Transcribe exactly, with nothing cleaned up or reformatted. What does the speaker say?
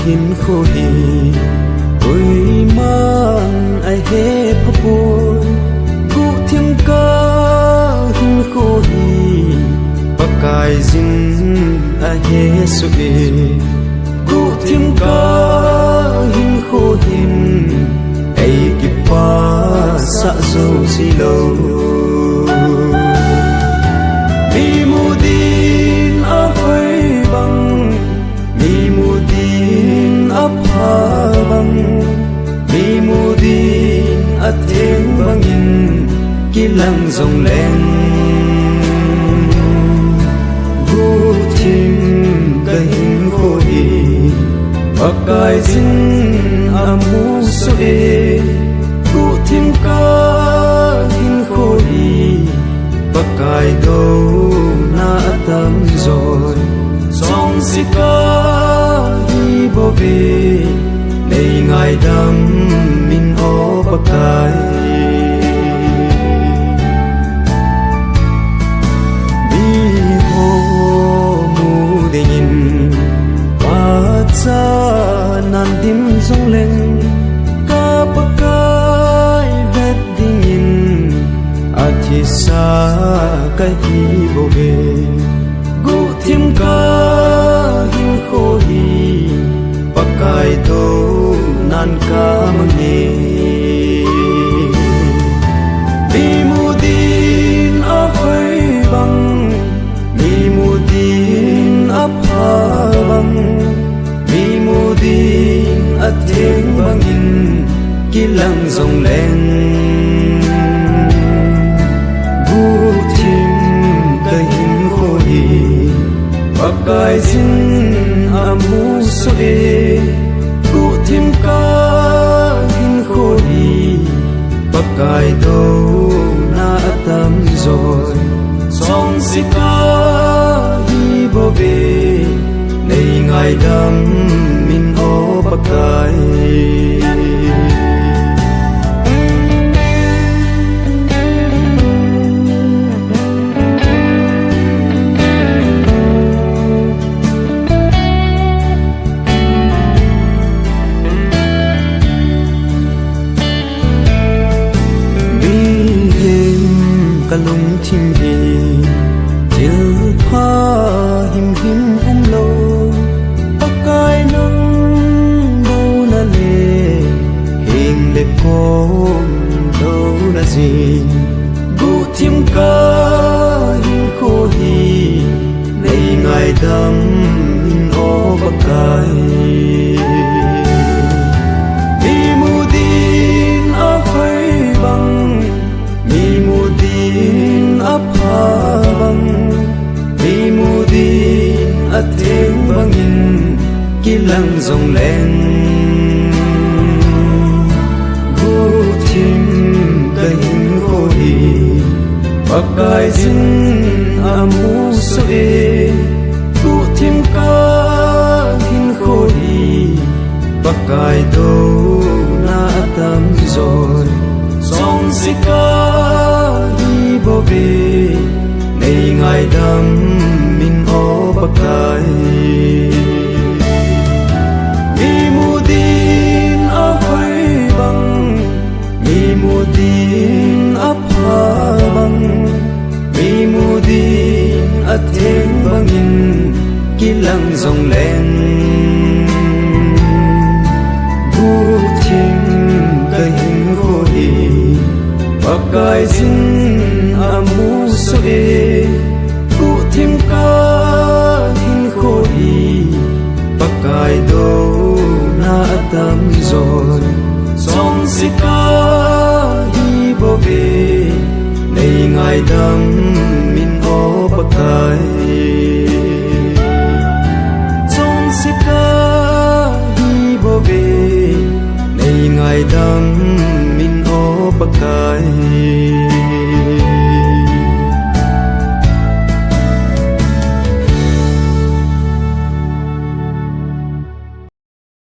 Hinkho hi koiman ahe phapoi, guhthim ka hinkho hi Pakaiyin ahe soh e. Guhthim ka hinkho hin ei kipasah jouse lou. Mi mu din ahoi bang, mi mu din apha bang, mi mu din atheng bangin kilang jongleng, guhthim ka hinkho hi Pakaiyin amu soh e. Guhthim ka hinkho hi Pakai douna atam joi, chonse kahi bouve, nei ngaidam in o Pakai. Miho mu dingin pachat nan dim jongleng, ka Pakai vet dingin athisa kahi bouve. Guhthim ka hinkho hi Pakai dounan ka mang e. Mi mu din ahoi bang, mi mu din apha bang, mi mu din atheng bangin kilang jongleng, guhthim ka hinkho hi Pakaiyin amu soh e. Guhthim ka hinkho hi Pakai douna atam joi, chonse kahi bouve, nei ngaidam in o Pakai. Mihem ka lungthim hi thilpha himhim umlou, Pakai nang douna le heng le kom douna jeh in, guhthim ka hinkho hi nei ngaidam in o Pakai. Mi mu din ahoi bang, mi mu din apha bang, mi mu din atheng bangin kilang jongleng, guhthim ka hinkho hi Pakaiyin amu soh e. Guhthim ka hinkho hi Pakai douna atam joi, chonse kahi bouve, nei ngaidam in o Pakai. Mi mu din ahoi bang, mi mu din apha bang, mi mu din atheng bangin kilang jongleng, guhthim ka hinkho hi Pakaiyin amu soh e. Guhthim ka hinkho hi Pakai douna atam joi, chonse kahi bouve, nei ngaidam